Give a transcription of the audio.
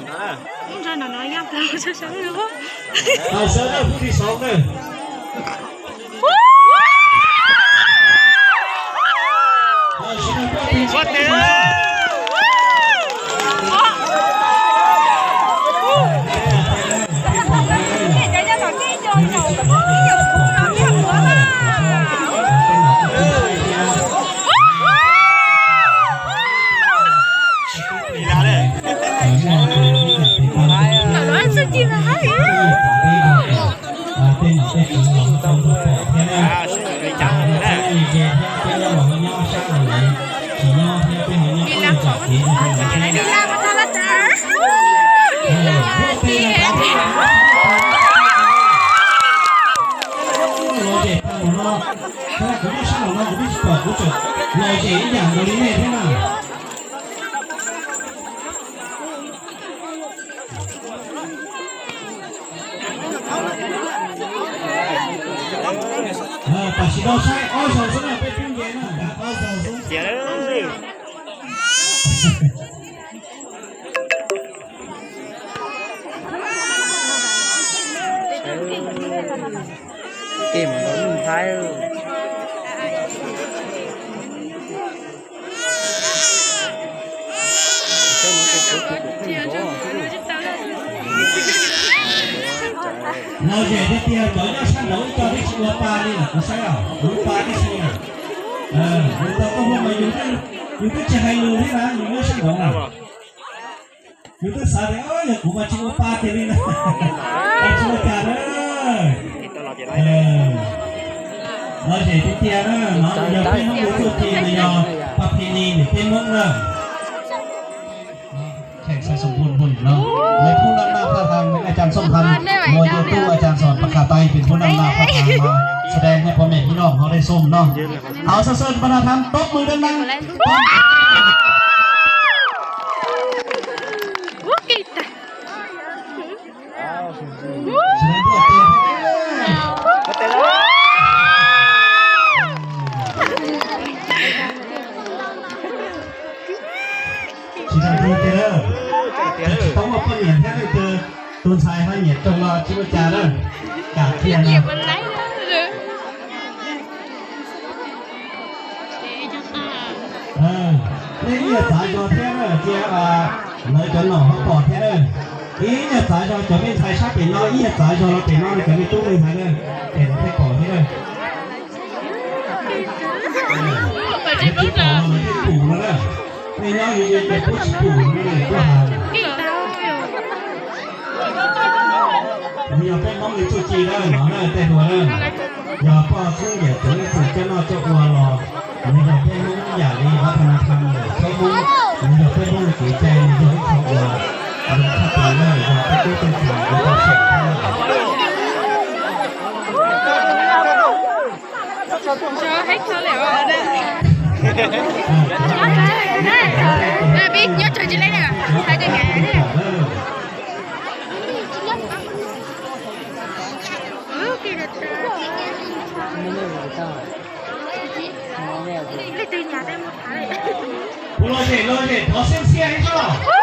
Ub, nrog no no yaj plaws sab sab lub. Tau sawv daws phút thi xov na. Tej nom tej tswv los tau tau pom thiab na. Li cas thiab na, ces peb nyob los nyob sab no lawv tsis nyob thiab, peb ho nyob ib zam kev no lawv thiab. Los zem tag mus no, kuv nyob sab no no kuv twb tsis pom, kuv tseem los zem ib yam nkaus li nej thiab na. Tam sim no saib ob zaug xwb na, peb pib nce na, nram ob zaug xwb. Kem ntawd mus Thaib. Los zem tiag tiag, cov nyob sab nraud ib co twb tsis ua pa li lawm, kuv saib os, kuv ua pa tib si na. Nws tau tuaj hu mas yus twb tsis hais lus thiab na, yus nyob sab nraud na. Yus twb xav tias yog kuv mas tsis ua pa tiag li na. Tsis ua cas na. Los zem tiag tiag na, no yog peb Hmoob lub txuj ci no yog pa phi ni ntawm peb Hmoob na. Lawv phub naj naj phaj thang, ajav Xom Thas, mos yog tub ajav Xom Thas Pha Kha Tai, peb phub naj naj phaj thang mas แสดงให้พ่อแม่พี่น้องเขาได้ชมเนาะ. Thovเสียงปรบมือดังๆ Tsis tau tus tiag, tsis tau muaj poj niam thiab, tus ntxhais ho nyiam raug los tsis ua cas na, kam kiag na. Nej ib nyuag txav zog thiab na, cia lawv cov nom ho pom thiab na. Ib nyuag txav zog, cov me ntxhais sab pem no ib nyuag txav zog los pem no, cov me tub me ntxhais na, pem no thiaj pom thiab na. Tsis pom los lawv thiaj pum no na. Nej nyob li ces pub tsis pum no, nej tuaj has. Nws yog peb Hmoob li txuj ci na, no na tej hluas na. Yog poj txhub yam txawv ib txwm coj noj coj ua los, nws yog peb Hmoob ib yam li ob thaj na tham lawm thaub Hmoob, nws yog peb Hmoob li kev cai, nws yog ib qho uas nws thaj tau na, yog peb tub peb ntxhais uas tau seem thiab na. Kuv los zem los zem thov xiab xiab ib soj.